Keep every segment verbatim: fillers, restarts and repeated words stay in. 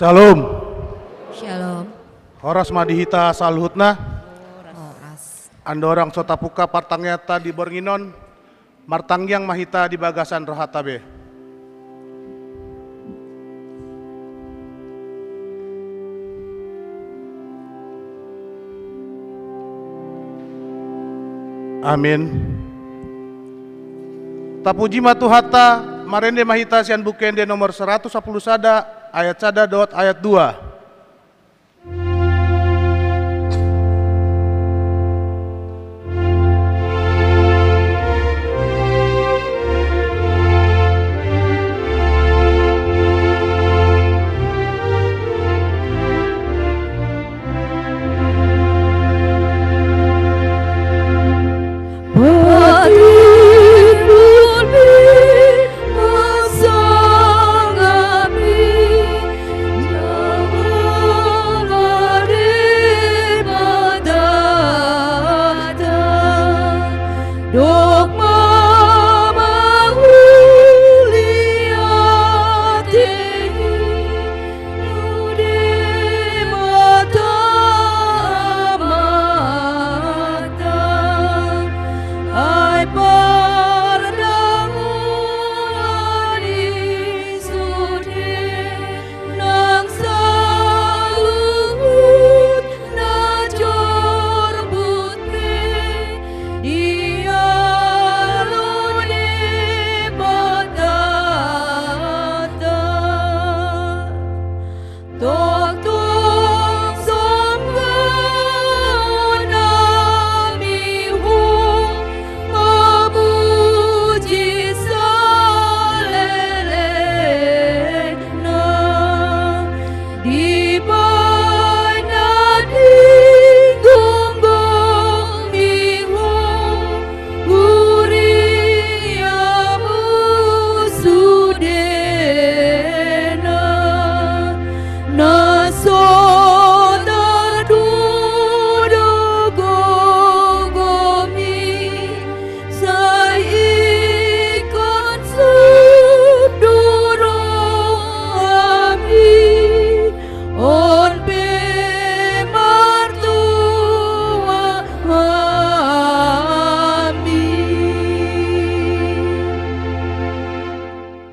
Shalom. Shalom. Horas ma di hita saluhutna. Horas. Andorang so tapungka partangianganta di borngin on, martangiang ma hita di bagasan rohanta be. Amin. Tapuji ma Tuhanta, marende ma hita sian Buku Ende nomor saratus sampulu sada, ayat sada dohot ayat dua.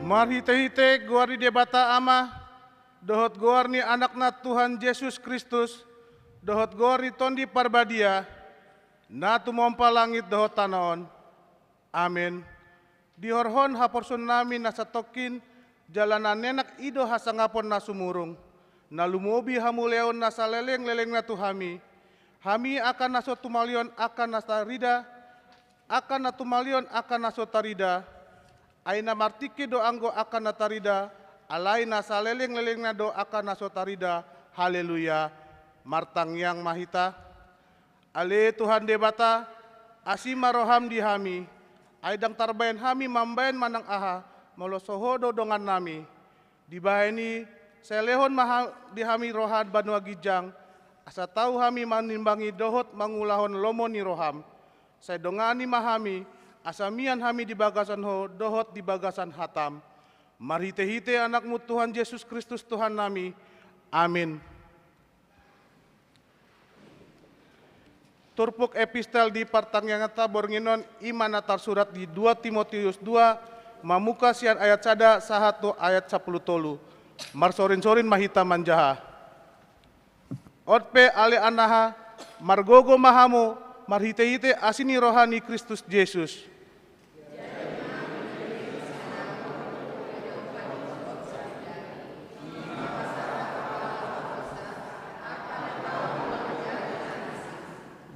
Marhitehite goar ni Debata Ama, dohot goar ni Anakna Tuhan Jesus Kristus, dohot goar ni Tondi Parbadia, na tumompa langit dohot tano on. Amen. Dihorhon haporsuonnami na satongkin, jala na enak i do hasangapon na sumurung, na lumobi hamuliaon na salelenglelengna tu hami. Hami angka na so tumalion angka na tarida, angka na tumalion angka na so tarida, ai na martingki do anggo angka na tarida, alai na salelenglelengna do angka na so tarida. Haleluya. Martangiang ma hita. Ale Tuhan Debata, asi ma roham di hami, ai ndang tarbaen hami mambaen manang aha, molo so Ho do dongannami. Dibahen i, sai lehon ma ha-, di hami roha banua ginjang, asa tau hami manimbangi dohot mangulahon lomo ni roham. Sai dongani ma hami, asa mian hami di bagasan Ho dohot di bagasan hatam. Marhitehite Anakmu Tuhan Jesus Kristus Tuhannami. Amin. Turpuk epistel di partangianganta borngin on i ma na tarsurat di dua Timoteus dua, mamungka sian ayat sada sahat tu ayat sampulu tolu. Marsorinsorin ma hita manjaha. On pe ale anaha, margogo ma hamu marhitehite asi ni roha ni Kristus Jesus.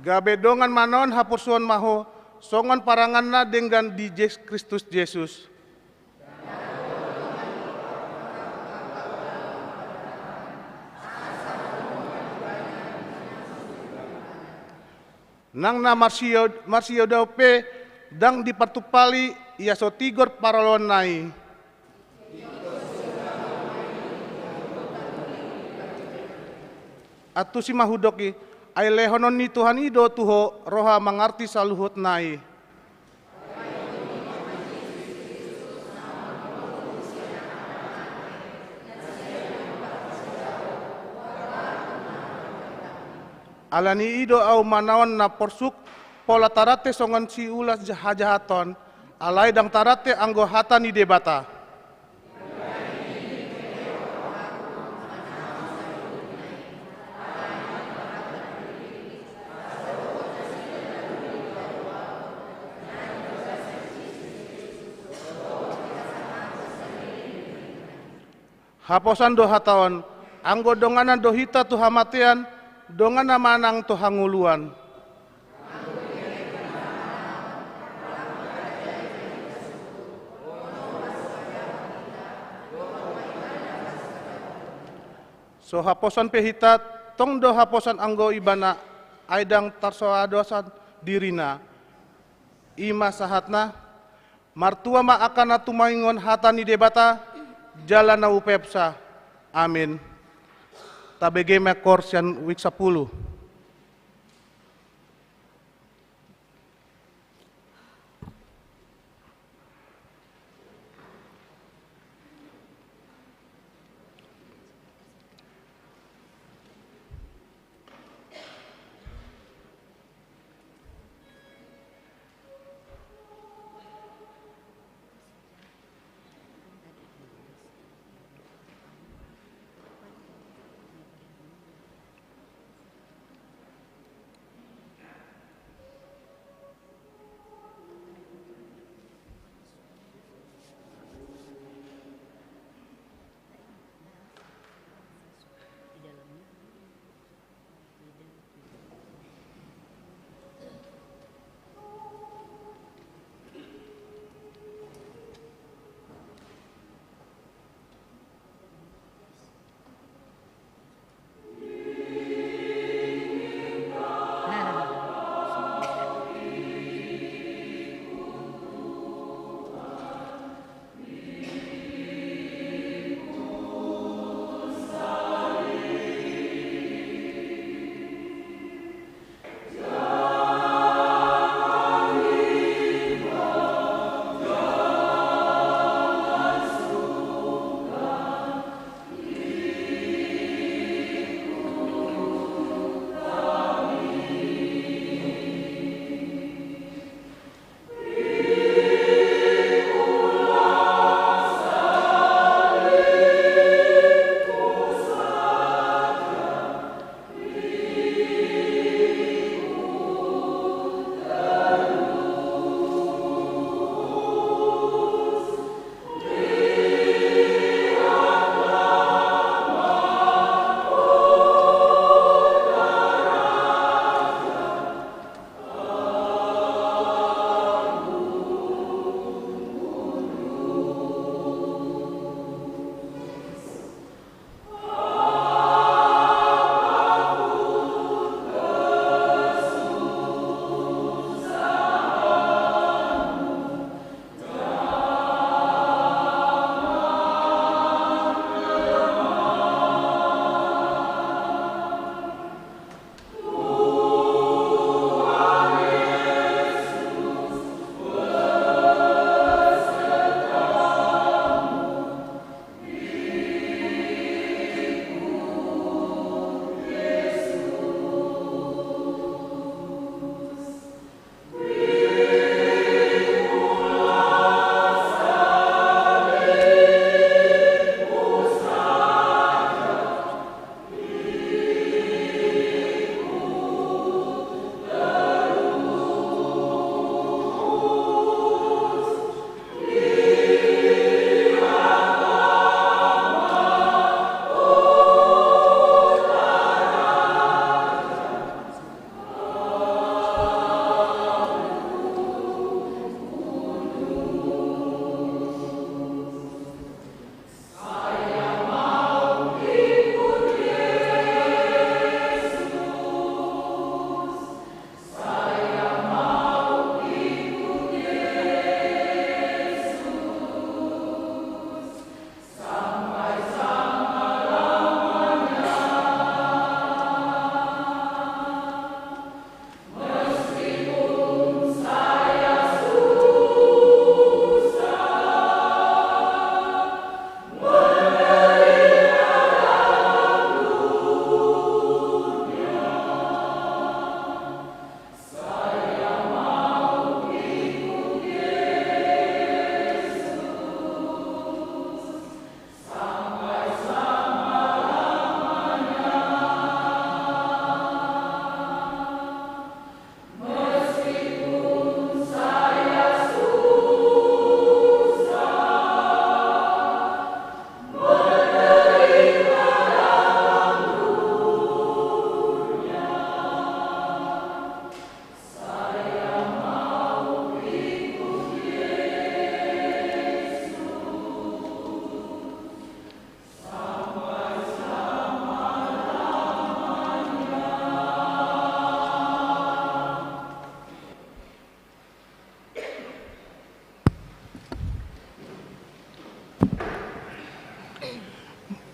Gabe dongan manaon haporsuon ma ho, songon paranganna denggan di Jes-, Kristus Jesus. Nang na marsiod-, marsiodaon pe ndang dipartumpali, ia so tigor paroloanna i. Antusi ma hudok i, ai lehonon ni Tuhan i do tu ho roha mangarti saluhutna i. Alani i do ahu manaon na porsuk, pola tarante songon siula hajahaton, alai ndang tarante anggo hata ni Debata. Haposan do hata on, anggo donganan do hita tu hamatean, donganan ma nang tu hangoluan. So haposan pe hita, tong do haposan anggo ibana, ai ndang tarsoadosan dirina. I ma sahatna. Martua ma angka na tumaingon hata ni Debata, jala na umpasa. Amin. Tabege ma koor sian wijk sampulu.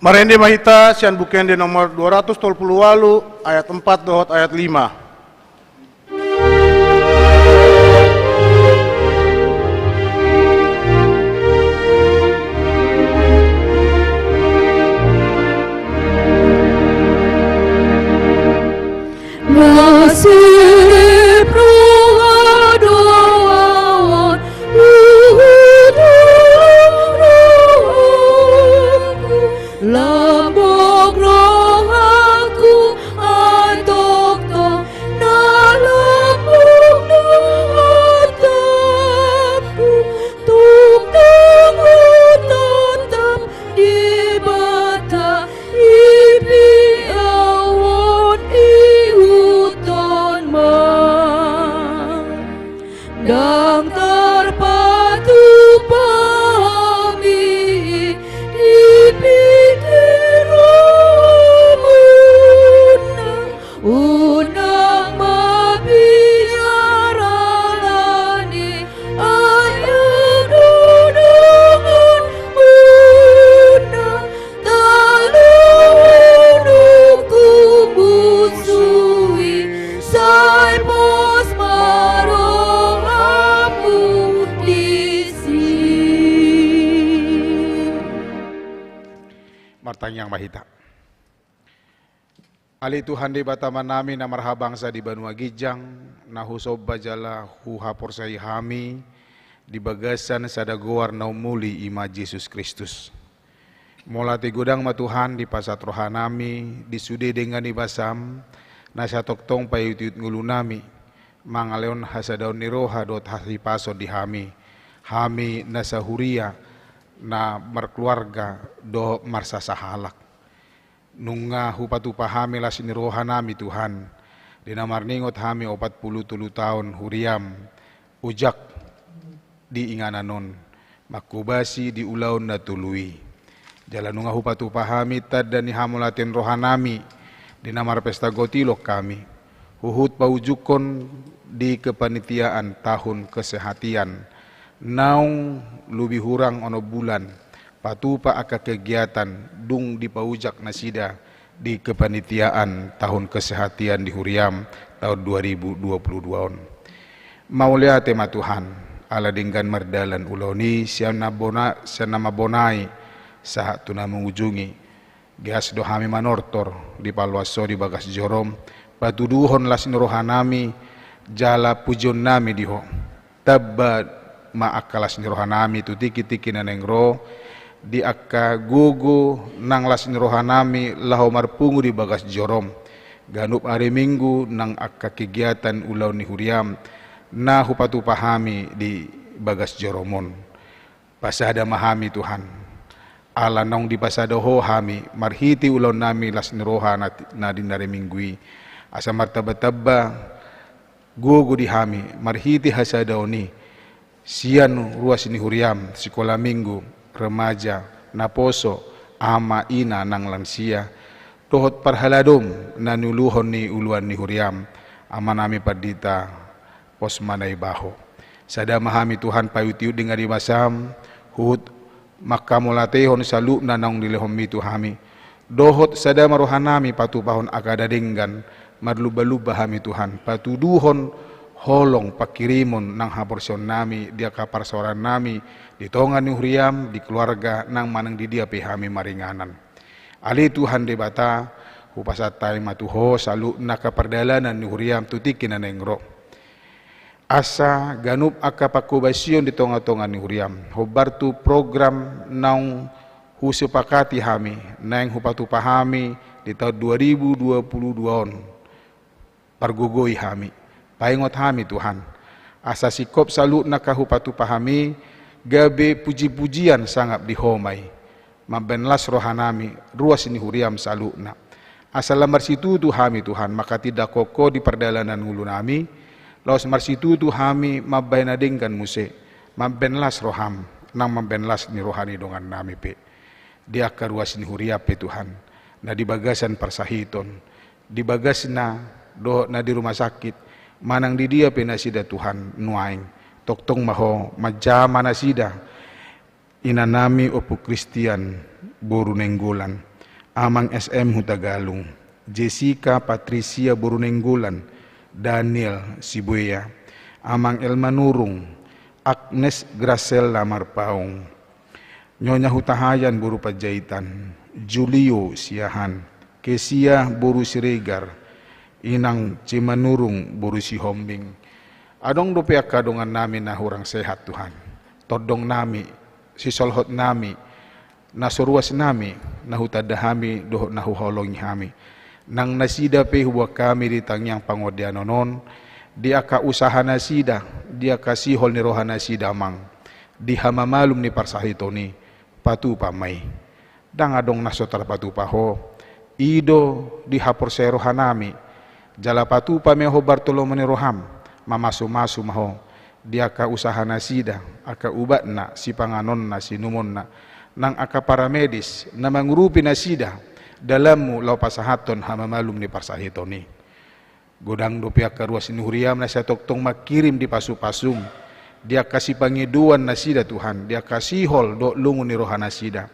Parende ma hita sian Buku Ende nomor dua ratus tolu pulu ualu, ayat empat dohot ayat lima. Maserep roha do ahu on, huhut rohaku, lambok rohaku, ai tongtong na lambok do hatangku, tongtong hutatap Debata, i pe ahu on ihuthon ma. Ndang tarpatupa hami i, dipinggir rohamuna. Unang mabiar alani, ai ahu do donganmuna, talu unang humusui, sai pos ma rohamu disi. Martangiang ma hita. Ale Tuhan Debata Amanami na marhabangsa di banua ginjang, na husomba jala huhaporseai hami di bagasan sada goar na umuli, i ma Jesus Kristus. Mauliate godang ma Tuhan dipasahat rohanami di sude denggan ni basam, na sai tongtong paihuthihut ngolunami, mangalehon hasadaon ni roha dohot hahipason di hami, hami na sahuria, na markeluarga dohot marsasahalak. Nunga hupatupa hami las ni rohanami Tuhan, di na marningot hami opat pulu tolu taon huriam ojak di inganan on, manghobasi di ulaon na tolu i. Jala nunga hupatupa hami tanda ni hamauliateon rohanami, di na marpesta gotilon hami, huhut paujunghon di kepanitiaan tahun kesehatian, naung lobi hurang onom bulan, patupa angka kegiatan dung dipaujak nasida di kepanitiaan tahun kesehatian di huriam tahun dua ribu dua pulu dua on. Mauliate ma Tuhan, ala denggan mardalan ulaon i sian na bona-, sian na mambonai sahat tu na mangujungi. Geas do hami manortor di paloas ho di bagas jorom, patuduhon las ni rohanami jala pujionnami di Ho. Tamba ma angka las ni rohanami tu tingki-tingki na naeng ro, di angka gogo nang las ni rohanami laho marpungu di bagas jorom, ganup ari Minggu nang angka kegiatan ulaon ni huriam na hupatupa hami di bagas jorom on. Pasada ma hami Tuhan, ala naung dipasada Ho hami marhite ulaonnami las ni roha na, na di ari Minggu i, asa martamba-tamba gogo di hami marhite hasadaon i, sian ruas ni huriam, sikola minggu, remaja, naposo, ama, ina nang lansia, dohot parhaladom na niuluhon ni uluan ni huriam, amanami pandita, pos ma na iba Ho. Sada ma hami Tuhan paihut-ihut denggan ni basam, huhut manghamauliatehon saluhutna naung dilehonmi tu hami. Dohot sada ma rohanami patupahon angka na denggan, marlumba-lumba hami Tuhan, patuduhon holong panghirimon nang haporseaonnami di angka parsaorannami, di tonga ni huriam, di keluarga, nang manang di dia pe hami maringanan. Ale Tuhan Debata, hupasahat hami ma tu Ho saluhutna angka pardalanan ni huriam tu tingki na naeng ro. Asa ganup angka panghobasion di tonga-tonga ni huriam, hombar tu program naung husepakati hami, naeng hupatupa hami di taon dua ribu dua pulu dua on, pargogoi hami. Paingot hami Tuhan, asa singkop saluhutna angka hupatupa hami, gabe puji-pujian sangap di Ho ma i. Mambahen las rohanami, ruas ni huriam saluhutna. Asa lam marsitutu hami Tuhan, manghatindanghon Ho di pardalanan ngolunami, laos marsitutu hami mambahen na denggan muse, mambahen las roham, nang mambahen las ni roha ni dongannami pe. Di angka ruas ni huriam pe Tuhan, na di bagasan parsahiton, di bagasna dohot na di rumah sakit, manang di dia pe nasida Tuhan nuaeng, tongtong ma Ho manjama nasida, inanami Ompu Kristian boru Nainggolan, Amang S M Hutagalung, Jessica Patricia boru Nainggolan, Daniel Sibuea, Amang El Manurung, Agnes Gracella Marpaung, Nyonya Hutahayan boru Panjaitan, Julio Siahaan, Kesia boru Siregar, Inang Cimanurung boru Sihombing. Adong dope angka dongannami na hurang sehat, Tuhan. Tondongnami, sisolhotnami, na so ruasnami, na hutanda hami dohot na huholongi hami. Nang nasida pe huboan hami di tangiang pangondaion on, di angka usahanasida, di angka sihol ni rohanasida, Amang, di hamamalum ni parsahiton i, patupa ma i. Ndang adong na so tarpatupa Ho. I do dihaporseai rohanami. Jala patupa ma i Ho, bartolomon ni roham, mamasumasu ma Ho di angka usahanasida, angka ubatna, sipanganonna, siinumonna, nang angka paramedis na mangurupi nasida dalanMu laho pasahathon hamamalum ni parsahiton i. Godang dope angka ruas ni huriaM na sai tongtong mangkirim di pasupasuM, di angka sipangidoan nasida, Tuhan, di angka sihol dohot lungun ni rohanasida,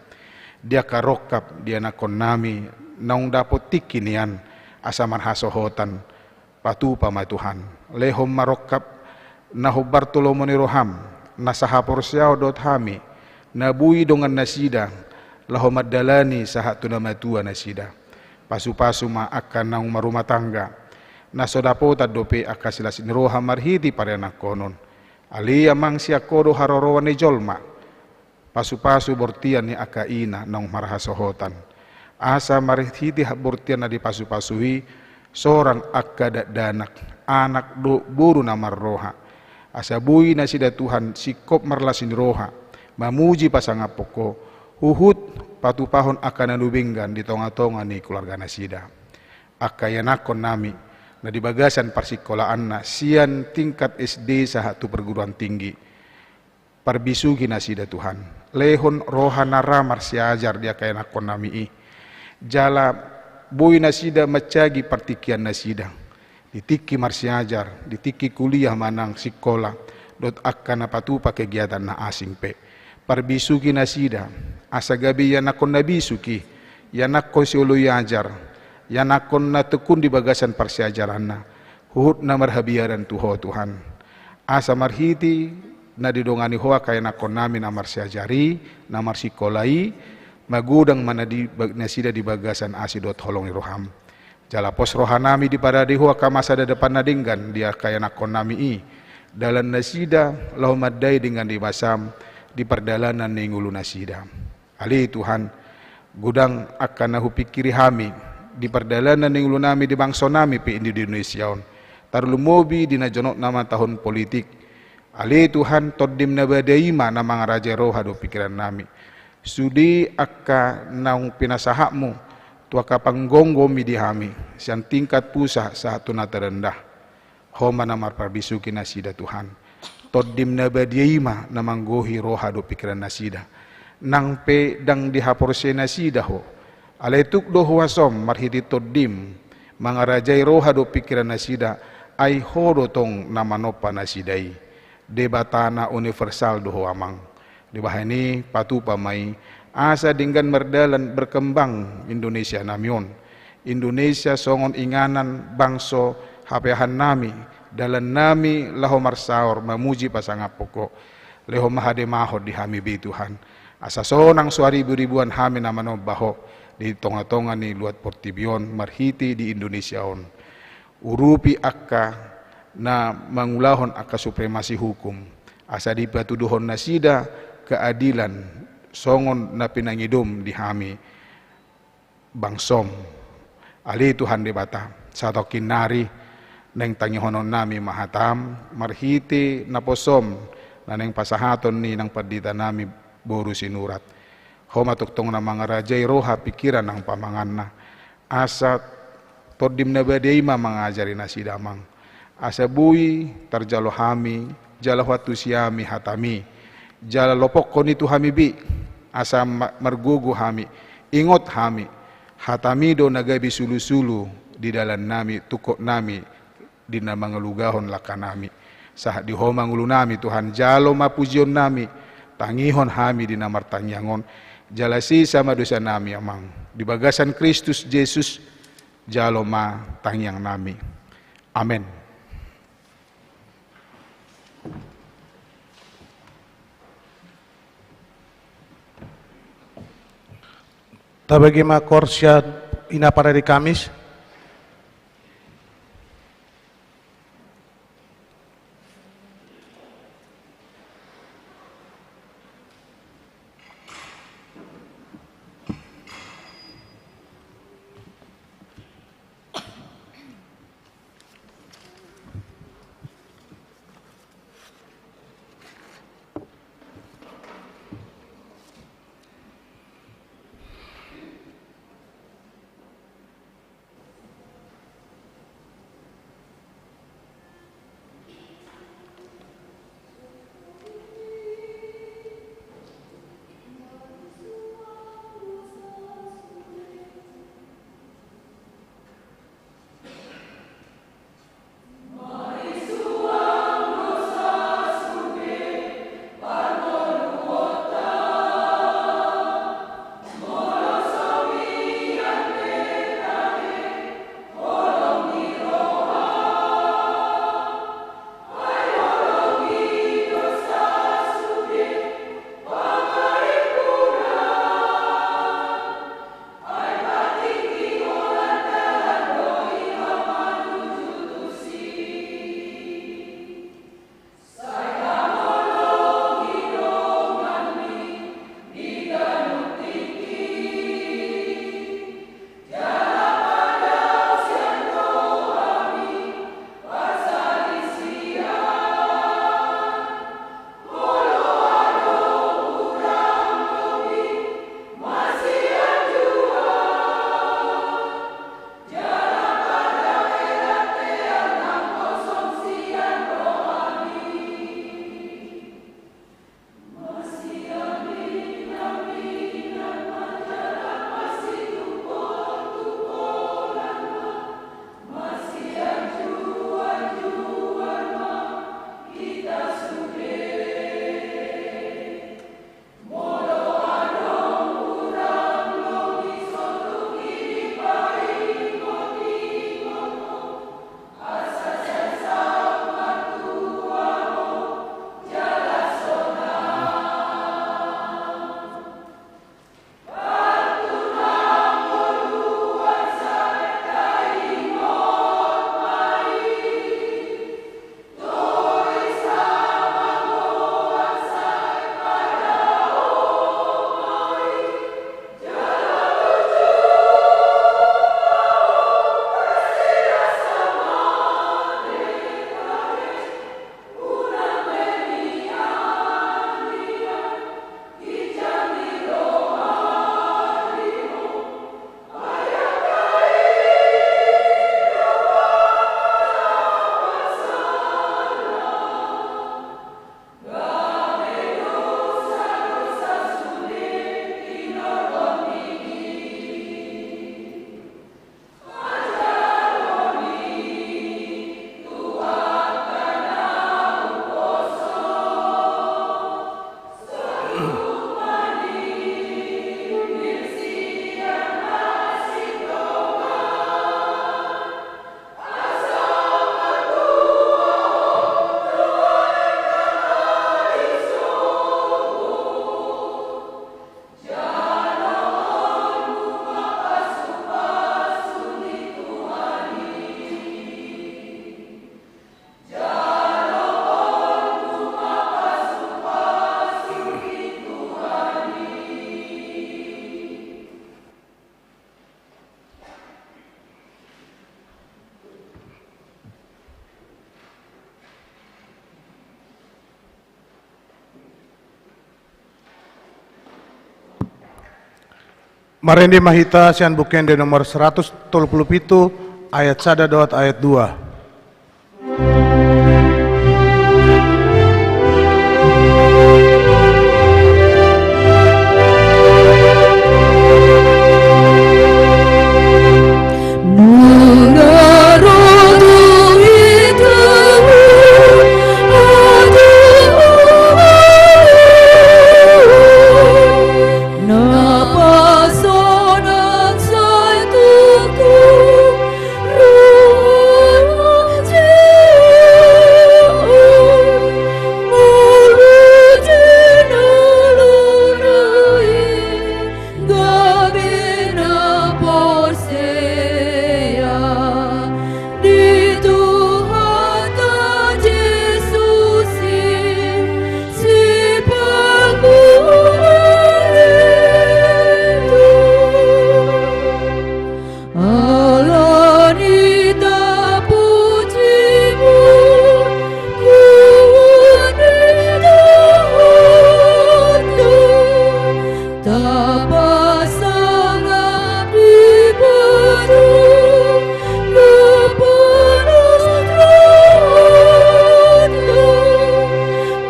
di angka rongkap di anakkonnami naung dapot tingki nian asa marhasohotan. Patupa ma, Tuhan. Lehon ma rongkap na hombar tu lomo ni rohaM, na sahaporseaon dohot hami, na boi dongannasida laho mandalani sahat tu na matua nasida. Pasupasu ma angka naung marrumah tangga, na so dapotan dope angka silas ni roha marhite parianakhonon. Ale Amang, sian Ho do haroroan ni jolma. Pasupasu bortian ni angka ina naung marhasohotan, asa marhite bortian na dipasupasu i, sorang angka dakdanak, anak dohot boru na marroha, asa boi nasida, Tuhan, singkop marlas ni roha, mamuji pasangaphon Ho, huhut patupahon angka na nidenggan di tongatonga ni keluarganasida. Angka ianakhonnami na di bagasan parsingkolaanna sian tingkat S D sahat tu perguruan tinggi, parbisuhi nasida, Tuhan. Lehon roha na ra marsiajar di angka ianakhonnami i, jala boi nasida mansagi partingkiannasida di tingki marsiajar, di tingki kuliah manang singkola, dohot angka na patupa kegiatan na asing pe. Parbisuhi nasida, asa gabe ianakhon na bisuk i, ianakhon sioloi ajar, ianakhon na tekun di bagasan parsiajaranna, huhut na marhabiaran tu Ho, Tuhan. Asa marhite na didongani Ho angka ianakhonnami na marsiajar i, na marsingkola i, magodang ma na di bag-, nasida di bagasan asi dohot holong ni rohaM. Jala pos rohanami diparade Ho angka masa depan na denggan di angka ianakhonnami i, dalannasida laho mandai denggan ni basaM di pardalanan ni ngolunasida. Ale Tuhan, godang angka na hupingkiri hami di pardalanan ni ngolunami, di bangsonami pe di Indonesia on, tarlumobi di na jonok nama tahun politik. Ale Tuhan, TondiM na badia i ma na mangarajai roha dohot pingkirannami. Sude angka naung pinasahatMu tu angka panggomgomi di hami, sian tingkat pusat sahat tu na tarendah. Ho ma na marparbisuhi nasida, Tuhan. TondiM na badia i ma na manggohi roha dohot pingkirannasida. Nang pe ndang dihaporseai nasida Ho, alai tuk do huasoM marhite TondiM mangarajai roha dohot pingkirannasida, ai Ho do tong na manompa nasida i. Debata na universal do Ho, Amang. Dibahen i patupa ma i, asa denggan mardalan berkembang Indonesia nami on. Indonesia songon inganan bangso hapeahannami, dalannami laho marsaor mamuji pasangaphon Ho. Lehon ma hademahon di hami be, Tuhan, asa sonang so hariburibuan hami na manomba Ho di tongatonga ni luat portibi on marhite di Indonesia on. Urupi angka na mangulahon angka supremasi hukum, asa dipatuduhon nasida keadilan songon na pinangidoM di hami bangsoM. Ale Tuhan Debata, satongkin nari naeng tangihononnami ma hataM marhite naposoM na naeng pasahaton ni inang panditanami boru Sinurat. Ho ma tongtong na mangarajai roha, pingkiran nang pamanganna. Asa TondiM na badia i ma mangajari nasida, Amang. Asa boi tarjalo hami, jala huantusi hami hataMi, jala lopokkon i tu hami be, asa ma-, margogo hami, ingot hami, hataMi do na gabe sulusulu di dalannami, tungkotnami, di na mangalugahon langkanami. Sahat di Ho ma ngolunami, Tuhan, jalo ma pujionnami, tangihon hami di na martangiang on, Jala sesa ma dosanami, Amang, di bagasan Kristus Jesus. Jalo ma tangiangnami. Amen. Tabege ma koor sian ina parade Kamis. Marende ma hita sian Buku Ende nomor seratus tolu pulu pitu, ayat sada dohot ayat dua. Pasanan sai tuku roha Jehova, molo jinalona i gabe na porsea di Tuhanta Jesus i, Sipanguhum i. Alani tapujimu, huhut ni rohanta, tapasangap ibana na panas rohanta,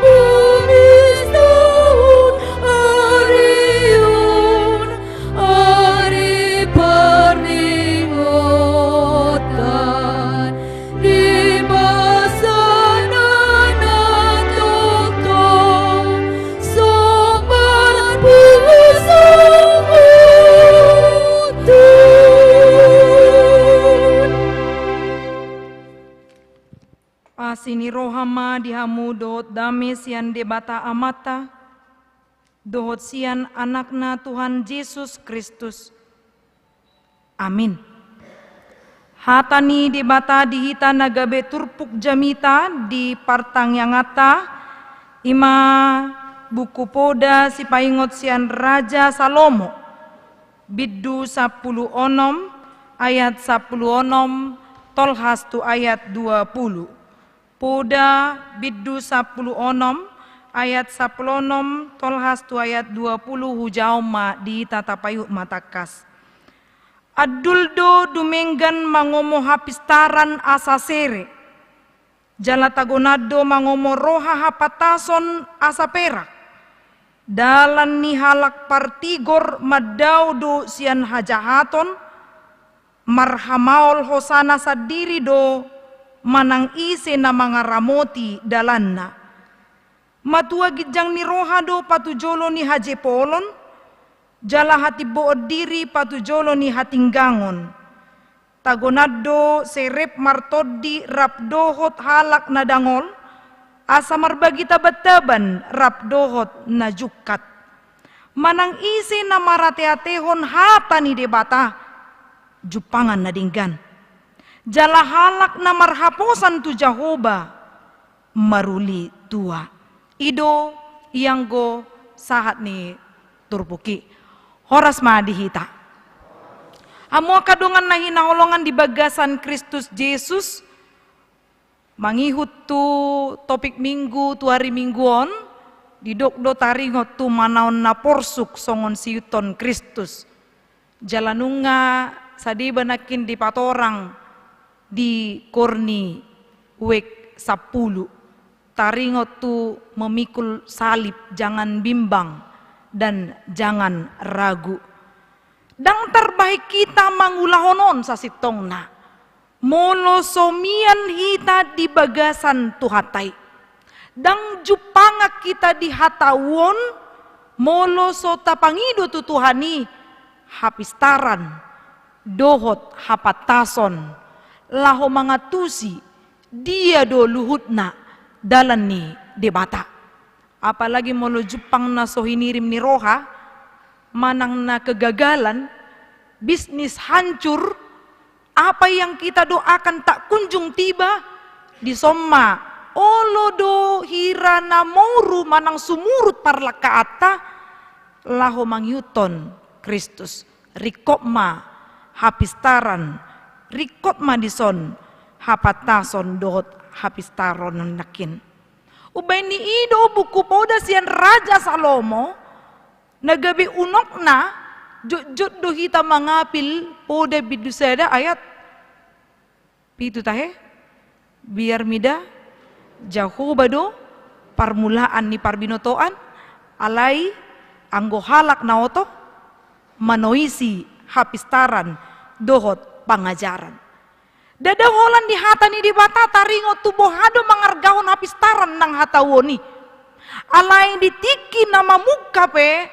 mamistahon ari on, ari parningotan, di basana na tongtong, songon pusok Asi ni roha ma di hamu dohot dame sian Debata Amanta, dohot sian Anakna Tuhan Jesus Kristus. Amin. Hata ni Debata di hita na gabe turpuk jamita di partangianganta, i ma Buku Poda sipaingot sian Raja Salomo, bindu sampulu onom, ayat sampulu onom tolhas tu ayat dua pulu. Poda bindu sampulu onom, ayat sampulu onom tolhas tu ayat dua pulu. Hujaha ma di hita, tapaihut ma tangkas. Andul do dumenggan mangomo hapistaran asa sere, jala tagonan do mangomo roha hapantason asa perak. Dalan ni halak partigor mandao do sian hajahaton, marhamaol hosana sandiri do manang ise na mangaramoti dalanna. Matua ginjang ni roha do patujolo ni hajepolon, jala hatimboon diri patujolo ni hatinggangon. Tagonan do serep martondi rap dohot halak na dangol, asa marbagi tabantaban rap dohot na jungkat. Manang ise na marateatehon hata ni Debata, jumpangan na denggan. Jala halak na marhaposan tu Jahowa, maruli tua. I do ianggo sahat ni turpuk i. Horas ma di hita. Hamu angka dongan na hinaholongan di bagasan Kristus Jesus, mangihut tu topik Minggu, tu ari Minggu on, didok do taringot tu manaon na porsuk songon siihuthon Kristus. Jala nunga sadeba nangkin dipatorang di Korni wek sampulu, taringot tu memikul salib, jangan bimbang dan jangan ragu. Ndang tarbahen hita mangulahon on sasintongna, molo so mian hita di bagasan Tuhanta i. Ndang jumpangan hita di hatauon, molo so tapangido tu Tuhan i hapistaran dohot hapantason, laho mangantusi dia do luhutna dalan ni Debata. Apalagi molo jumpang na so hinirim ni roha, manang na kegagalan, bisnis hancur, apa yang kita doakan tak kunjung tiba, dison ma, olo do hira na moru manang sumurut parlangkaanta, laho mangihuthon Kristus. Ringkot ma hapistaran, ringkot ma dison hapantason dohot hapistaron nangkin. Umbahen ni i do Buku Poda sian Raja Salomo, na gabe unokna, jotjot do hita mangapil Poda bindu sada ayat pitu tahe, biar mida Jahowa do parmulaan ni parbinotoan, alai anggo halak na oto manoisi hapistaran dohot pangajaran. Ndada holan di hata ni Debata taringot tu boha do mangargahon hapistaran nang hatauon i. Alai di tingki na mamungka pe,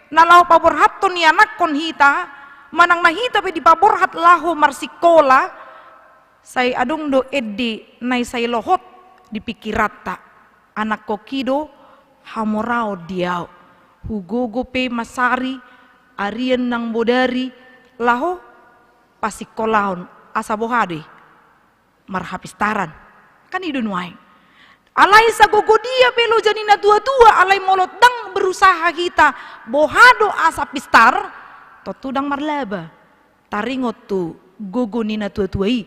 Na laho paborhathon ianakhon hita, manang na hita pe dipaborhat laho marsikola, sai adong do ende na sai lohot di pingkiranta, anakhonki do hamoraon di ahu, hugogo pe mansari, arian nang bodari, laho pasikkolahon, asa boha do i? Marhapistaran. Kan i do nuaeng. Alai sagogo dia pe loja ni natuatua, alai molo ndang berusaha hita boha do asa pistar, tontu ndang marlaba. Taringot tu gogo ni natuatua i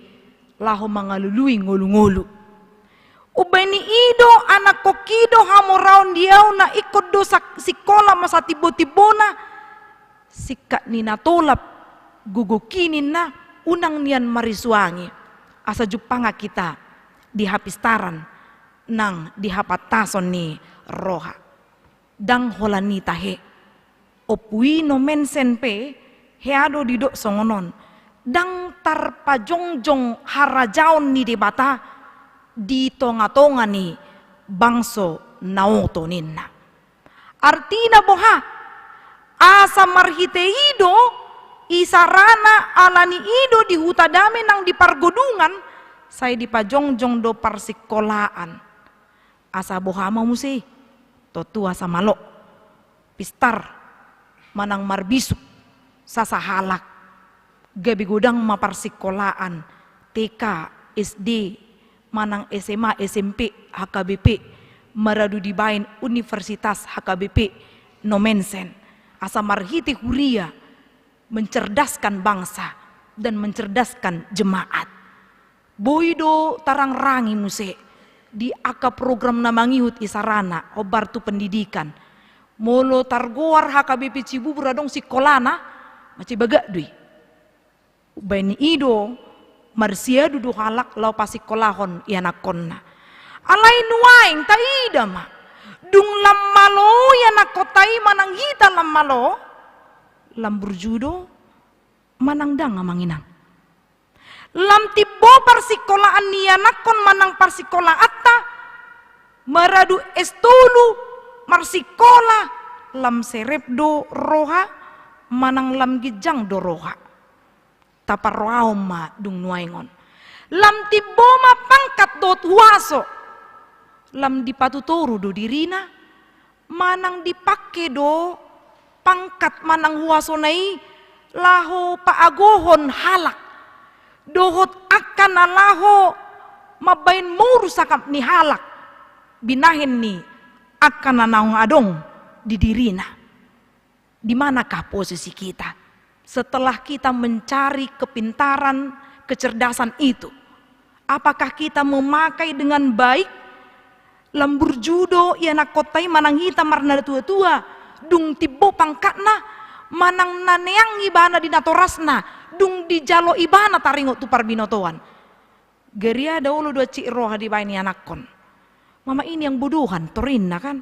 laho mangalului ngolungolu. Umbahen i do, anakhonki do hamoraon di ahu na ingkon do sa-, sikola ma satimbotimbona, singkat ni na tolap, gogoki ninna, unang nian marisuangi, asa jumpang hita di hapistaran nang di hapantason ni roha. Ndang holan i tahe. Ompu i Nommensen pe hea do didok songon on, ndang tarpajongjong harajaon ni Debata di tongatonga ni bangso na oto ninna. Artina boha? Asa marhite i do, isarana ala ni i do di huta dame nang di pargodungan, sai dipajongjong do parsikolaan. Asa boha ma muse i? Tontu asa malo pistar manang marbisuk sasahalak. Gabe godang ma parsikolaan, T K, S D, manang S M A, S M P, H K B P, maradu dibaen universitas H K B P Nommensen. Asa marhite huria mencerdaskan bangsa dan mencerdaskan jemaat. Boi do tarangrangi muse di angka program na mangihut isarana hombar tu pendidikan. Molo targoar H K B P Cibubur adong sikolana, mansai bagak do i. Umbahen i do, marsiadu do halak laho pasikkolahon ianakhonna. Alai nuaeng taida ma, dung lam malo ianakhonta i manang hita lam malo, lam burju do manang ndang, amang inang? Lam timbo parsikolaan ni ianakhon manang parsikolaanta, maradu S tolu, marsikola, lam serep do roha manang lam ginjang do roha? Taparrohahon ma dung nuaeng on. Lam timbo ma pangkat dohot huaso, lam dipatutoru do dirina, manang dipangke do pangkat manang huasona i laho paagohon halak, dohot angka na laho mambaen moru sangkap ni halak, binahen ni angka na naung adong di dirina? Di manakah posisi kita setelah kita mencari kepintaran, kecerdasan itu? Apakah kita memakai dengan baik? Lam burju do ianakhonta i manang hita marnatuatua, dung timbo pangkatna, manang na neang ibana di natorasna, dung dijalo ibana taringot tu parbinotoan? Gariada olo do ancik roha dibaen ianakhon. Mama ini yang bodohan torinna kan.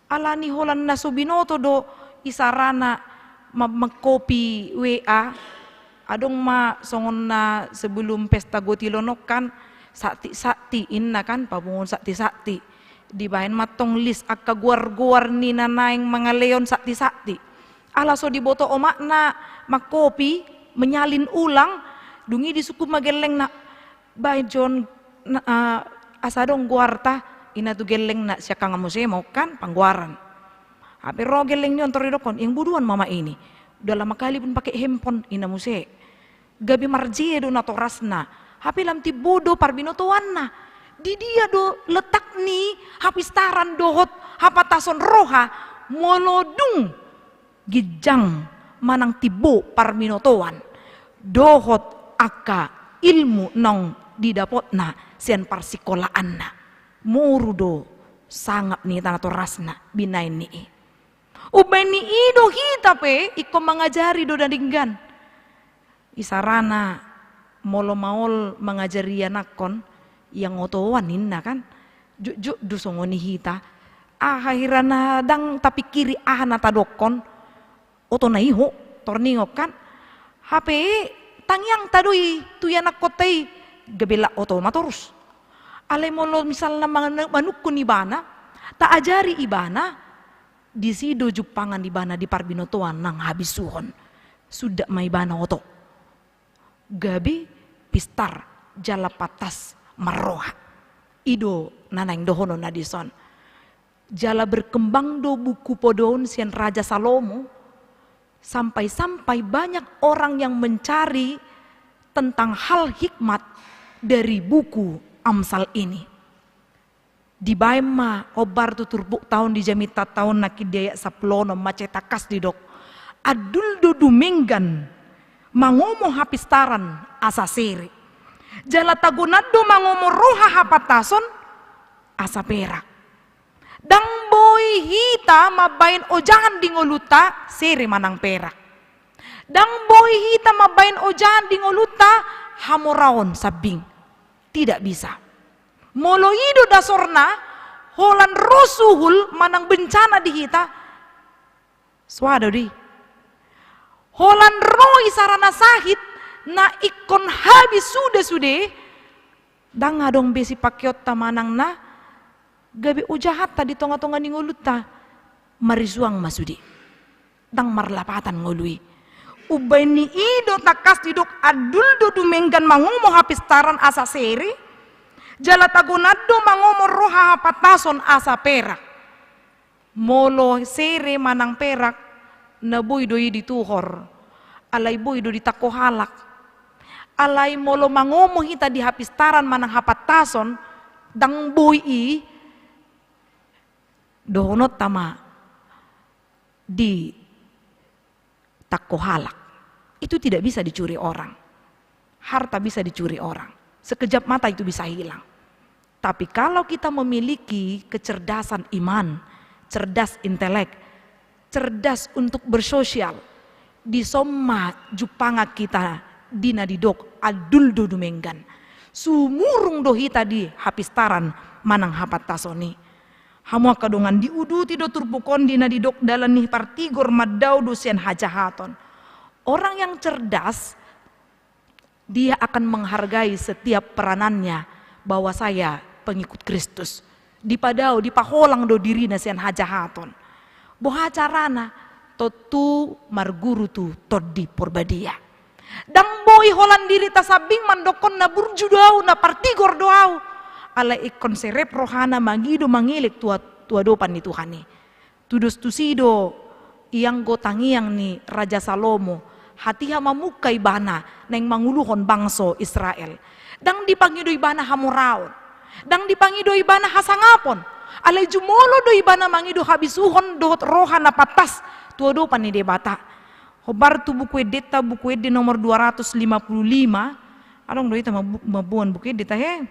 Ala ni holan na so binoto do isarana ma-, mangkopi W A. Adong ma songon na sebelum pesta gotilon on kan, sakti-sakti inna kan, papunguhon sakti-sakti. Dibaen ma tong lis angka goar-goar ni na naeng mangalehon sakti-sakti. Ala so diboto omakna mangkopi, menyalin ulang, dung i disungkun ma gellengna, "Baen jo on, na, ah, asa adong goarta," inna tu gellengna, siangkangan muse ma on kan panggoaran. Hape ro gelleng ni on tor didokkon, "Yang bodohan mama ini, udah lama kali pun pakai handphone," inna muse. Gabe marjea do natorasna, hape lam timbo do parbinotoanna. Di dia do letak ni hapistaran dohot hapantason roha, molo dung ginjang manang timbo parbinotoan dohot angka ilmu naung didapotna sian parsikolaanna? Moru do sangap ni natorasna binaen ni i. Umbahen ni i do hita pe ingkon mangajari do na denggan. Isarana molo maol mangajari ianakhon, "Yang otoan," inna kan. Jotjot do songon i hita. Aha hira na ndang tapingkiri aha na tadokkon, otona i ho, tor ningot kan. Hape tangiangta do i tu ianakhonta i, gabe lak oto ma torus. Alai molo misalna mana-, manungkun ibana, taajari ibana, Disi do jumpangan ibana di parbinotoan nang habisuhon. Suda ma ibana oto. Gabe pistar jala pantas marroha. I do na naeng dohonon na dison. Jala berkembang do buku poda on sian Raja Salomo, sampai-sampai banyak orang yang mencari tentang hal hikmat dari buku Amsal ini. Dibaen ma hombar tu turpukta on, di jamintanta on, nangkin di ayat sampulu onom, mansai tangkas didok: Andul do dumenggan mangomo hapistaran asa sere. Jala tagonan do mangomo roha hapantason asa perak. Ndang boi hita mambaen ojahan di ngolunta sere manang perak. Ndang boi hita mambaen ojahan di ngolunta hamoraon sambing. Tidak bisa. Molo i do dasorna, holan ro suhul manang bencana di hita, soada do i. Holan ro i sarana sahit na ingkon habis sude-sude, ndang adong be sipakeonta manang na gabe ojahanta di tonga-tonga ni ngolunta, marisuang ma sude. Ndang marlapatan ngolu i. Umbaen ni i do tangkas didok: Andul do dumenggan mangomo hapistaran asa sere, jala tagonan do mangomo roha hapantason asa perak. Molo sere manang perak, na boi do i dituhor, alai boi do ditangko halak. Alai molo mangomo hita di hapistaran manang hapantason, ndang boi i, dohononta ma di tangko halak. Itu tidak bisa dicuri orang. Harta bisa dicuri orang. Sekejap mata itu bisa hilang. Tapi kalau kita memiliki kecerdasan iman, cerdas intelek, cerdas untuk bersosial, dison ma jumpangan hita di na didok andul do dumenggan. Sumurung do hita di hapistaran manang hapantason i. Hamu angka dongan, diuduti do turpuk on di na didok dalan ni partigor mandao do sian hajahaton. Orang yang cerdas, dia akan menghargai setiap peranannya bahwa saya pengikut Kristus. Dipadao, dipaholang do dirina sian hajahaton. Boha carana? Tontu marguru tu Tondi Porbadia. Ndang boi holan dirita sambing mandokkon na burju do au, na partigor do au. Alai ingkon serep rohana mangido mangelek tu a-, tu adopan ni Tuhan i. Tudos tusi do ianggo tangiang ni Raja Salomo, hatiha mamungka ibana naeng manguluhon bangso Israel. Ndang dipangido ibana hamoraon. Ndang dipangido ibana hasangapon. Alai jumolo do ibana mangido habisuhon dohot roha na pantas tu adopan ni Debata. Hombar tu Buku Endenta, Buku Ende nomor dua ratus lima puluh lima. Adong do hita mabu-, mamboan Buku Endenta, he?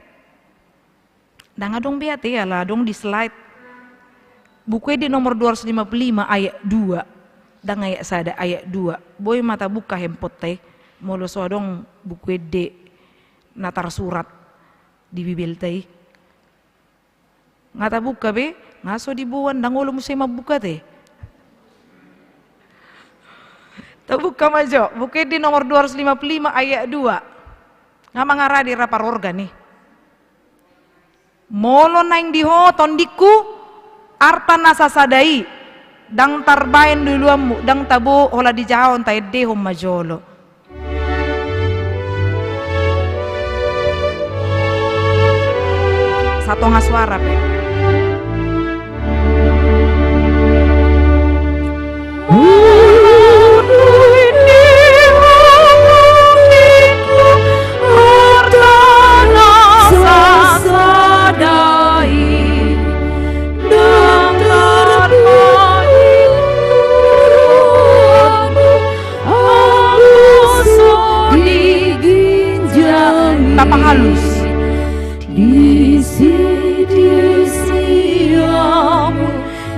Ndang adong be ate, ala adong di slide. Buku Ende nomor dua ratus lima puluh lima ayat dua. Ndang ayat sada, ayat dua. Boi ma tabuka handphoneta i, molo so adong Buku Ende na tarsurat di Bibelta i. Nga tabuka be, nga so diboan, ndang olo muse mambuka ate. Tabuka ma jo, Buku Ende nomor dua ratus lima puluh lima ayat dua. Nga mangarade ra parorgan i. Molo naeng di ho tondingku, arta na sasada i, ndang tarbaen do uluanmu, ndang tabo holan dijahahon, taendehon ma jolo. Satonga suara pe. Tapahalus. Di si, di si amu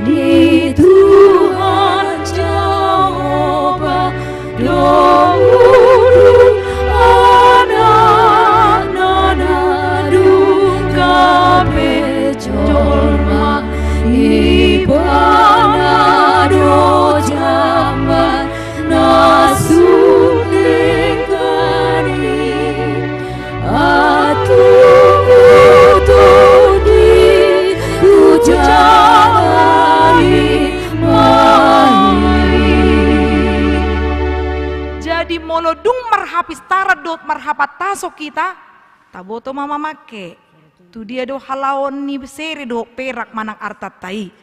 ni Tuhan Jahowa, domu do anak na dung gabe jolma, Ibana do jamban na sun denggan i. Atubu tu Jadi molo dung marhapistaran dohot marhapantason hita, taboto ma mamangke. Tu dia do halaon ni sere dohot perak manang artanta i.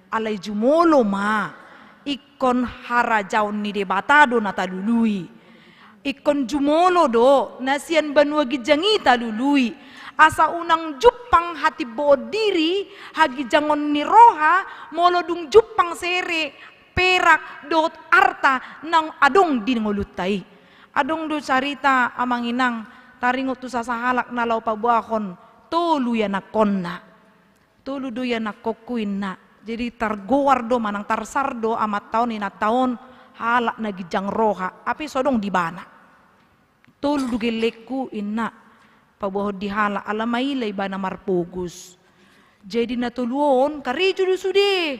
Alai jumolo ma, ingkon harajaon ni Debata do na talului. Ingkon jumolo do na sian banua ginjang i talului. Asa unang jumpang hatimboon diri, haginjangon ni roha, molo dung jumpang sere, perak dohot arta naung adong di ngolunta i. Adong do carita, amang inang, taringot tu sasahalak na laho paboahon tolu ianakkonna. Tolu do ianakkongku, inna. Jadi targoar do manang tarsar do amanta on inanta on halak na ginjang roha, hape so adong di ibana. Tolu do gellengku, inna, paboahon di halak ala maila ibana marpogos. Jadi na tolu on karejo do sude.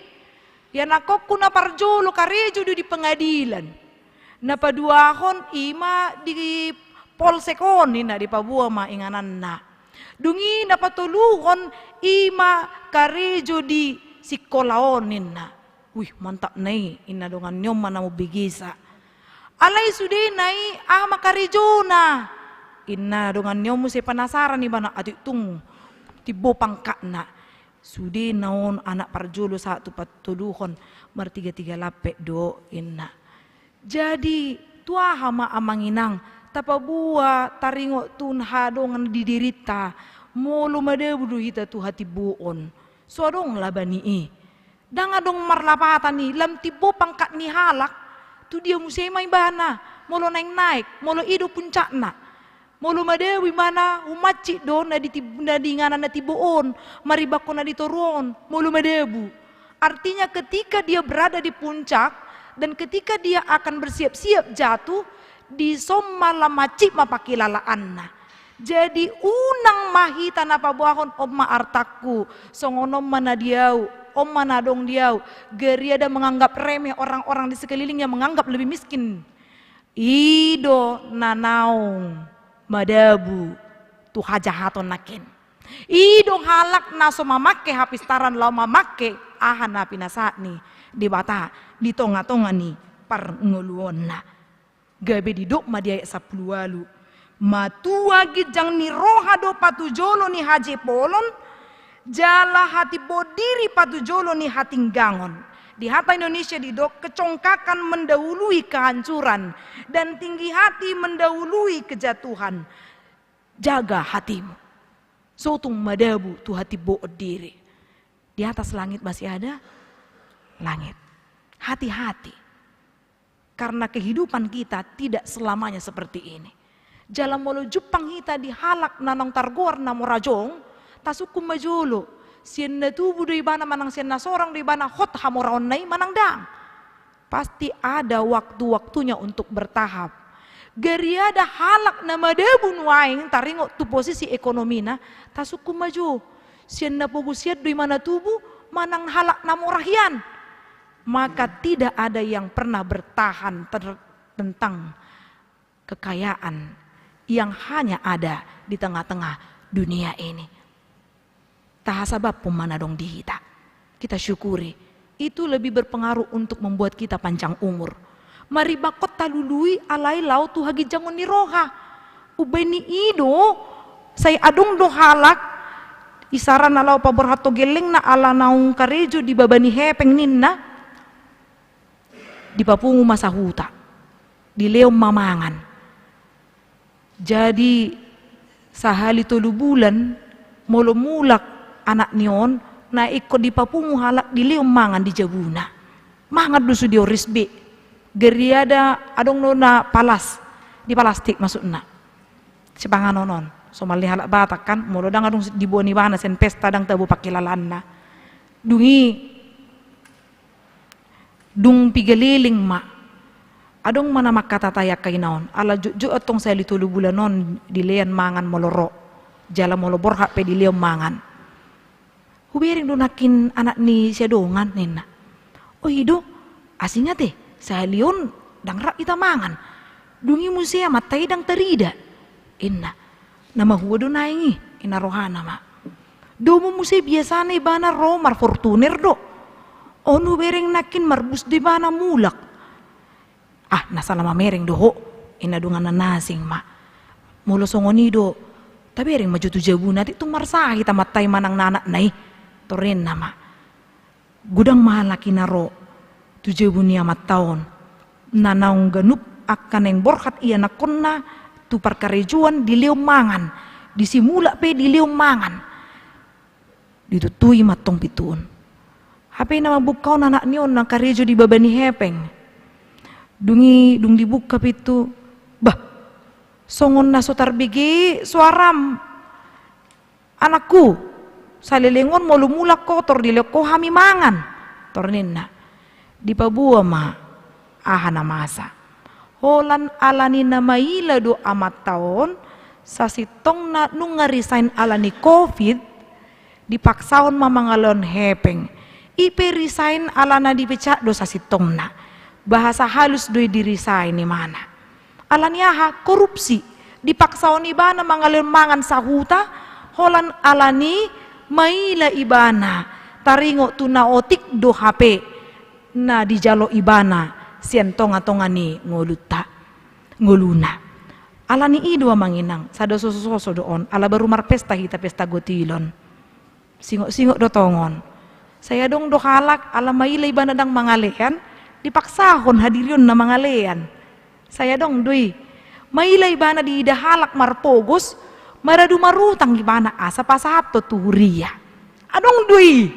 Ianakkongku na parjolo karejo do di pengadilan. Na paduahon i ma di polsek on, inna, dipaboa ma ingananna. Dung i na patoluhon i ma karejo di sikola on, inna. Wih, mantap na i, inna dongan ni on ma na mambegesa. Alai sudena i aha ma karejona? Inna dongan ni on muse penasaran ibana, atik tung timbo pangkatna. Sudena on anak parjolo sahat tu patoluhon martiga-tiga lampet do, inna. Jadi tu aha ma, amang inang, tapaboa taringot tu na adong di dirinta, molo madabu do hita tu hatimboon, so adong laba ni i. Ndang adong marlapatan i, lam timbo pangkat ni halak, tu dia muse ma ibana, molo naek-naek, molo i do puncakna. Molo madabu ibana, humansik do na di tim-, na di inganan na timbo on, maribanghon na di toru on, molo madabu. Artinya ketika dia berada di puncak, dan ketika dia akan bersiap-siap jatuh, dison ma lam mansik ma pangkilalaanna. Jadi unang ma hita na paboahon, on ma artangku, songon on ma na di au, on ma na adong di au. Gariada menganggap remeh orang-orang di sekelilingnya, menganggap lebih miskin. I do na naung madabu tu hajahaton nangkin. I do halak na so mamangke hapistaran laho mamangke aha na pinasahat ni Debata di tonga-tonga ni parngoluonna. Gabe didok ma di ayat sampulu ualu: Matua ginjang ni roha do patujolo ni hajepolon, jala hatimboon diri patujolo ni hatinggangon. Di hata Indonesia didok, kecongkakan mendahului kehancuran, dan tinggi hati mendahului kejatuhan. Jaga hatimu. So tung madabu tu hatimboon diri. Di atas langit masih ada langit. Hati-hati. Karena kehidupan kita tidak selamanya seperti ini. Jala molo jumpang hita di halak na naung targoar na mora jong, tasungkun ma jolo. Sian na tubu do ibana manang sian na sorang do ibana hot hamoraonna i manang ndang. Pasti ada waktu-waktunya untuk bertahap. Gariada halak na madabu nuaeng taringot tu posisi ekonomina, tasungkun ma jo. Sian na pogos hian do ibana tubu manang halak na mora hian. Maka tidak ada yang pernah bertahan ter-, tentang kekayaan yang hanya ada di tengah-tengah dunia ini. Tahasabamhon ma na adong di hita. Kita syukuri. Itu lebih berpengaruh untuk membuat kita panjang umur. Maribanghon talului alai laho tu haginjangon ni roha. Umbahen i do, sai adong do halak, isarana laho paborhathon gellengna ala naung karejo di baba ni hepeng ninna, dipapungu ma sahuta, dilehon ma mangan. Jadi sahali tolu bulan, molo mulak anak ni on, na ingkon dipapungu halak dilehon mangan di jabuna. Mangan do sude on risbe. Gariada adong do na palas, di palastik maksudna. Sipanganon on. Somal ni halak Batak kan, molo ndang adong diboan ibana sian pesta ndang tabo pangkilalaanna. Dung i, dung piga leleng ma. Adong ma na mangkatatai angka ina on. Ala jotjot antong sahali tolu bulan on dilehon mangan molo ro. Jala molo borhat pe dilehon mangan. Hubereng do nangkin anak ni si adongan ninna. O i do, asing ate, sahali on ndang rap hita mangan. Dung i muse amanta i ndang tarida. Inna. Na mahua do naeng i, inna rohana ma. Domu muse biasana ibana ro mar Fortuner do. On hubereng nangkin marbus do ibana mulak. Ah, na sala mamereng do ho. Inna donganna na asing ma. Molo songon i do, tabereng ma jo tu jabuna, atik tung marsahi amanta i manang na anakna i. Tor ninna ma. Godang ma halak i na ro tu jabu ni amanta on, na naung ganup angka naeng borhat ianakkonna tu parkarejoan dilehon mangan, di simulak pe dilehon mangan. Dituntui ma antong pintu on. Hape na mambuka on anak ni on na karejo di baba ni hepeng. Dung i, dung dibuka pintu, bah, songon na so tarbege soaram. Anakku, saleleng on molo mulak ho tor dilehon ho hami mangan, tor ninna. Dipaboa ma aha na masa. Holan ala ni na maila do amanta on, sasintongna nunga resign ala ni covid, dipaksahon ma mangalehon hepeng. I pe resign ala na dipecat do sasintongna. Bahasa halus do i di resign imana. Ala ni aha? Korupsi. Dipaksahon ibana mangalehon mangan sahuta, holan ala ni maila ibana taringot tu na otik do hape na dijalo ibana sian tonga-tonga ni ngolunta, ngoluna. Ala ni i do amang inang, sada soso-soso do on, ala baru marpesta hita pesta gotilon. Singot-singot do tongon. Sai adong do halak ala maila ibana ndang mangalean, dipaksahon hadirionna mangalean. Sai adong do i. Maila ibana diida halak marpogos, maradu marutang ibana asa pasahathon tu huria. Adong do i.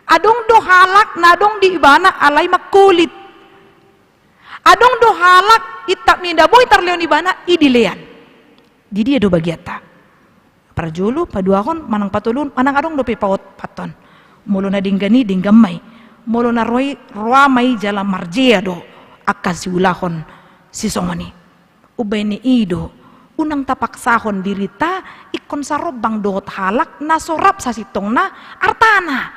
Adong do halak na adong di ibana alai mangkulit. Adong do halak intap ni na boi tarlehon ibana i dilean. Di dia do bagianta? Parjolo, paduahon, manang patoluhon, manang adong dope paotpathon. Molo na denggan i, denggan ma i. Molo na ro i, roa ma i jala marjea do angka siulahon sisongon i. Umbahen ni i do, unang tapaksahon dirinta ingkon sarombang dohot halak na so rap sasintongna artana.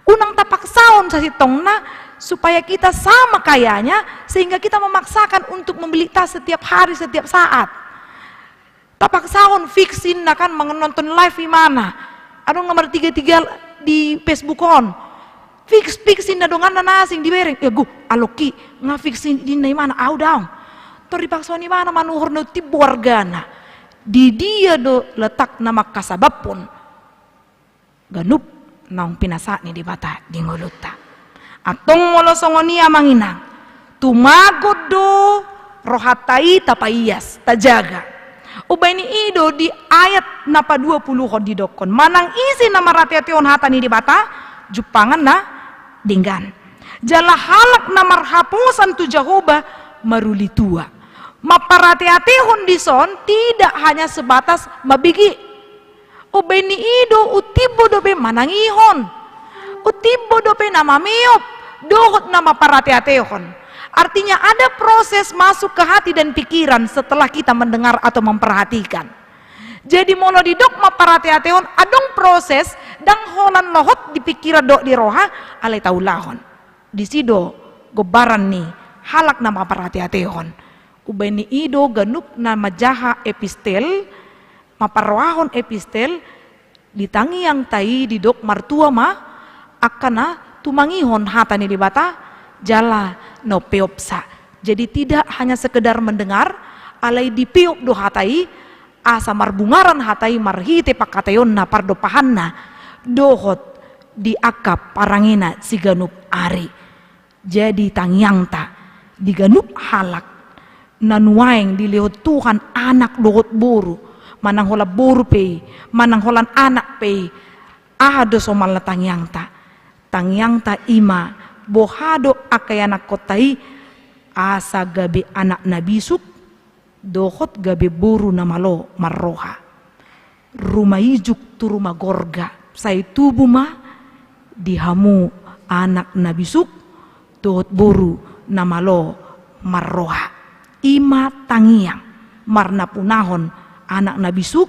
Unang tapaksahon sasintongna supaya kita sama kayanya sehingga kita memaksakan untuk membeli tas setiap hari, setiap saat. Tapaksahon fix inna kan manonton live imana. Adong na martiga-tiga di Facebook on. Fix, fix inna donganna na asing dibereng. Ya gu, alongki, nga fix inna imana, au daong. Tor dipaksahon imana manuhor na timbo argana. Di dia do letakna mangkasabaphon ganup naung pinasahat ni Debata di ngolunta. Antong molo songon i amang inang, tumagon do rohanta i tapaias, tajaga. Umbahen ni i do di ayat na paduapuluhon didokkon, manang ise na marhate-hatehon hata ni Debata, jumpangan na denggan. Jala halak na marhaposan tu Jahowa maruli tua. Mamparhate-hatehon dison tidak hanya sebatas mambege. Umbahen ni i do, untimbo dope manangihon. Untimbo dope na mameop, dohot na mamparhate-hatehon. Artinya ada proses masuk ke hati dan pikiran setelah kita mendengar atau memperhatikan. Jadi molo didok mamparhate-hatehon, adong proses, ndang holan lohot di pikiran dohot di roha, alai taulahon. Disi do gombaran ni halak na mamparhate-hatehon. Umbahen ni i do ganup na manjaha epistel, mamparrohahon epistel, di tangiangta i didok martua ma angka na tumangihon hata ni Debata jala na umpeopsa. Jadi tidak hanya sekedar mendengar, alai dipeop do hata i, asa marbungaran hata i marhite pangkataionna, pardompahanna, dohot di angka parangena siganup ari. Jadi tangiangta di ganup halak na nuaeng dilehon Tuhan anak dohot boru, manang holan boru pe i, manang holan anak pe i, aha do somalna tangiangta? Tangiangta i ma boha do angka ianakkonta i asa gabe anak na bisuk, dohot gabe boru na malo marroha. Ruma ijuk tu ruma gorga, sai tubu ma di hamu anak na bisuk, dohot boru na malo marroha. I ma tangiang, marnapunahon anak na bisuk,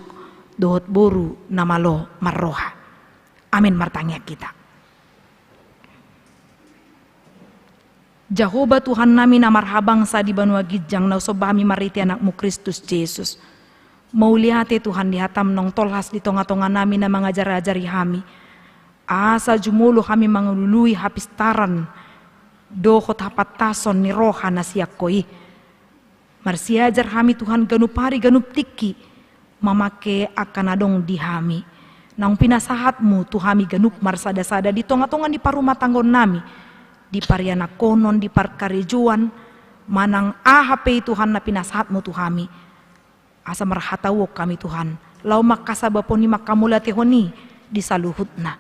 dohot boru na malo marroha. Amen, martangiang hita. Jahowa Tuhannami na marhabangsa di banua ginjang, na husomba hami marhite Anakmu Kristus Jesus. Mauliate Tuhan di hataM naung tolhas di tongatonganami na mangajarajari hami. Asa jumolo hami mangalului hapistaran dohot hapantason ni roha na sian Ho i. Marsiajar hami Tuhan ganup ari ganup tingki mamangke angka na adong di hami. Naung pinasahat-Mu tu hami ganup marsada-sada di tonga-tonga ni parumatanggaonnami, di parianakhonon, di parkarejoan, manang aha pe i Tuhan na pinasahat-Mu tu hami. Asa marhatauon hami Tuhan, laho mangkasabapon i, mangkamauliatehon i di saluhutna.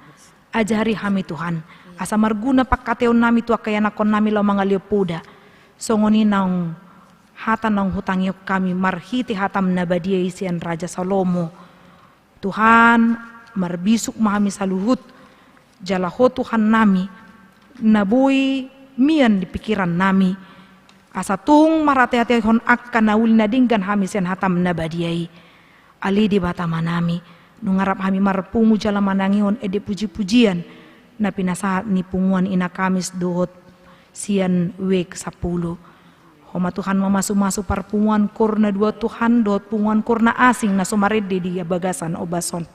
Ajari hami Tuhan, asa marguna pangkataiononnami tu angka ianakhonnami laho mangalehon poda. Songon i naung hata naung hutangihon hami marhite hata-M na badia i sian Raja Salomo. Tuhan, marbisuk ma hami saluhut, jala Ho Tuhannami, na boi mian di pingkirannami, asa tung marhate-hatehon angka na uli na denggan hami sian hata-M na badia i. Ale Debata Amanami, nunga rap hami marpungu jala manangihon ende puji-pujian na pinasahat ni punguan Ina Kamis dohot sian Week Sampulu. Ho ma Tuhan mamasu-masu parpunguan koor na dua on Tuhan, dohot punguan koor na asing na so marende di bagasan ombas on.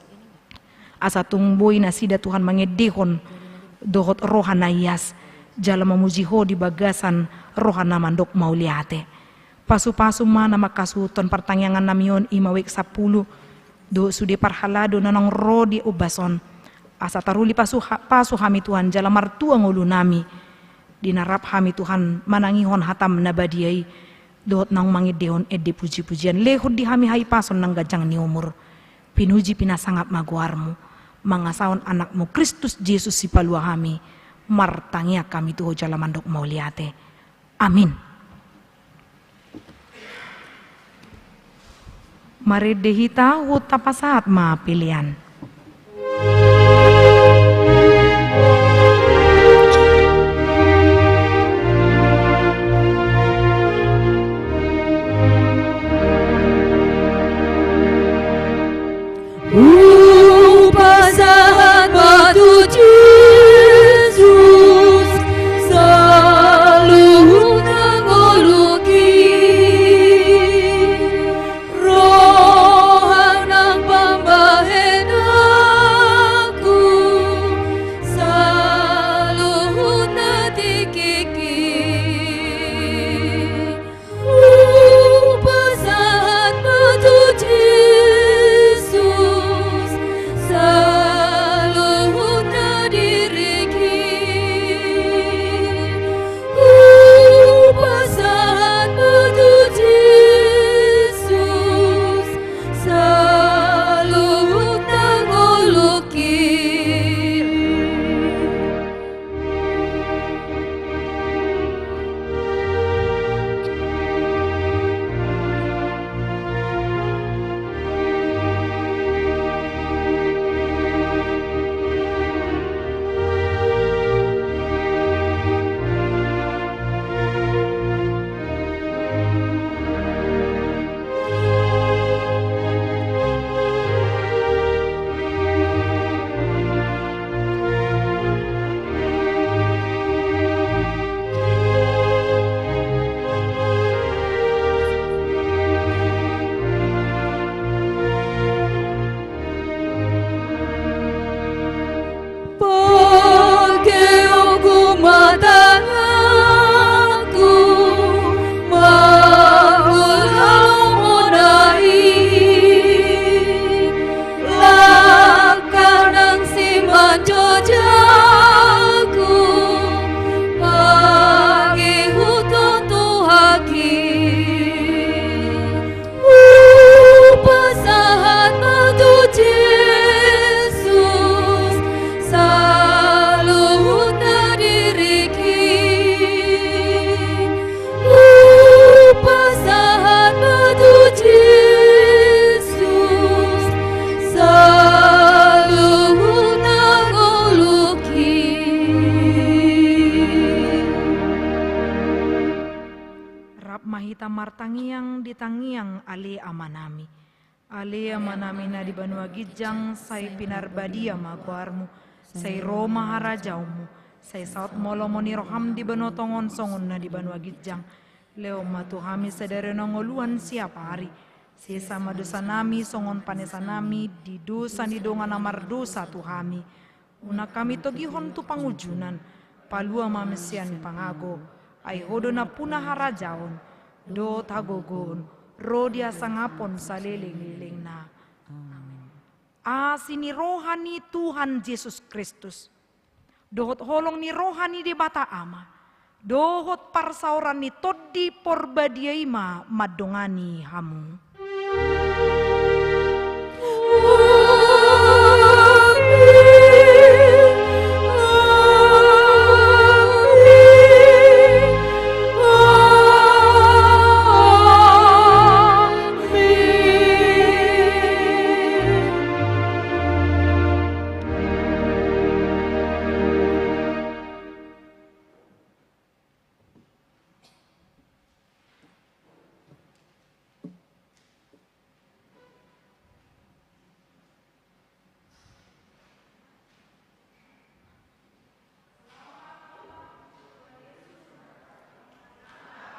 Asa tung boi nasida Tuhan mangendehon dohot roha na ias, jala mamuji Ho di bagasan roha na mandok mauliate. Pasu-pasu ma na mangkasuhuthon partangiangannami on, i ma Week Sampulu, dohot sude parhalado na naung ro di ombas on. Asa taruli pasu ha-, pasu hami Tuhan jala martua ngolunami. Di na rap hami Tuhan manangihon hata-M na badia i, dohot naung mangendehon ende puji-pujian, lehon di hami hahipason nang ganjang ni umur. Pinuji pinasangap ma goar-Mu, mangasahon Anak-Mu Kristus Jesus Sipalua hami, martangiang hami tu Ho jala mandok mauliate. Amin. Marende hita, huhut tapasahat ma pelean. Hupasahat ma tu Jesus saluhut na ngolungki, roha nang pambahenanku saluhut na tingkingki. Hupasahat ma tu Jesus saluhut na diriki. Hupasahat ma tu Jesus saluhut na ngolungki. Pangkeonku ma tanganku mangula lomo na i, langkah nang simanjojangku mangihuthon Tuhanki. Hupasahat ma tu Jesus saluhut na diriki. Hupasahat ma tu Jesus saluhut na ngolungki. Rap ma hita martangiang di tangiang Ale Amanami. Ale Amanami na di banua ginjang, sai pinarbadia ma goarmu, sai ro ma harajaonmu, sai saut ma lomo ni roham di banua tonga on songon na di banua ginjang. Lehon ma tu hami sadari on hangoluan siapari. Sesa ma dosanami songon panesanami di dosa ni dongan na mardosa tu hami. Unang hami togihon tu pangunjunan, palua ma hami sian pangago, ai Ho do nampuna harajaon, dohot hagogoon, ro di hasangapon saleleng-lelengna. Amen. Asi ni roha ni Tuhan Jesus Kristus, dohot holong ni roha ni Debata Ama, dohot parsaoran ni Tondi Porbadia i ma mandongani hamu.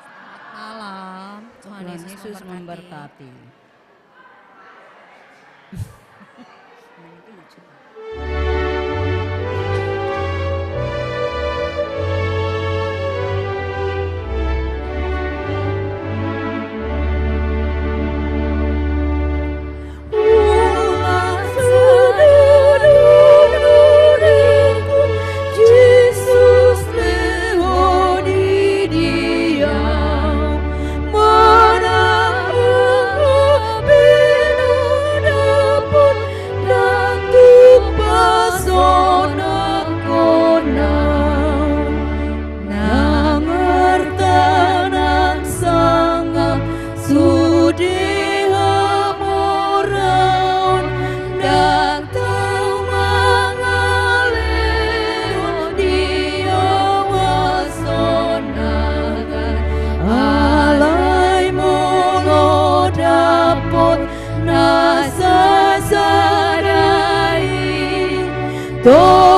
Selamat malam. Tuhan Yesus memberkati. Nang arta nang sangap sude hamoraon, ndang tau mangalehon di ahu hasonangan. Alai molo dapot na sasada i, to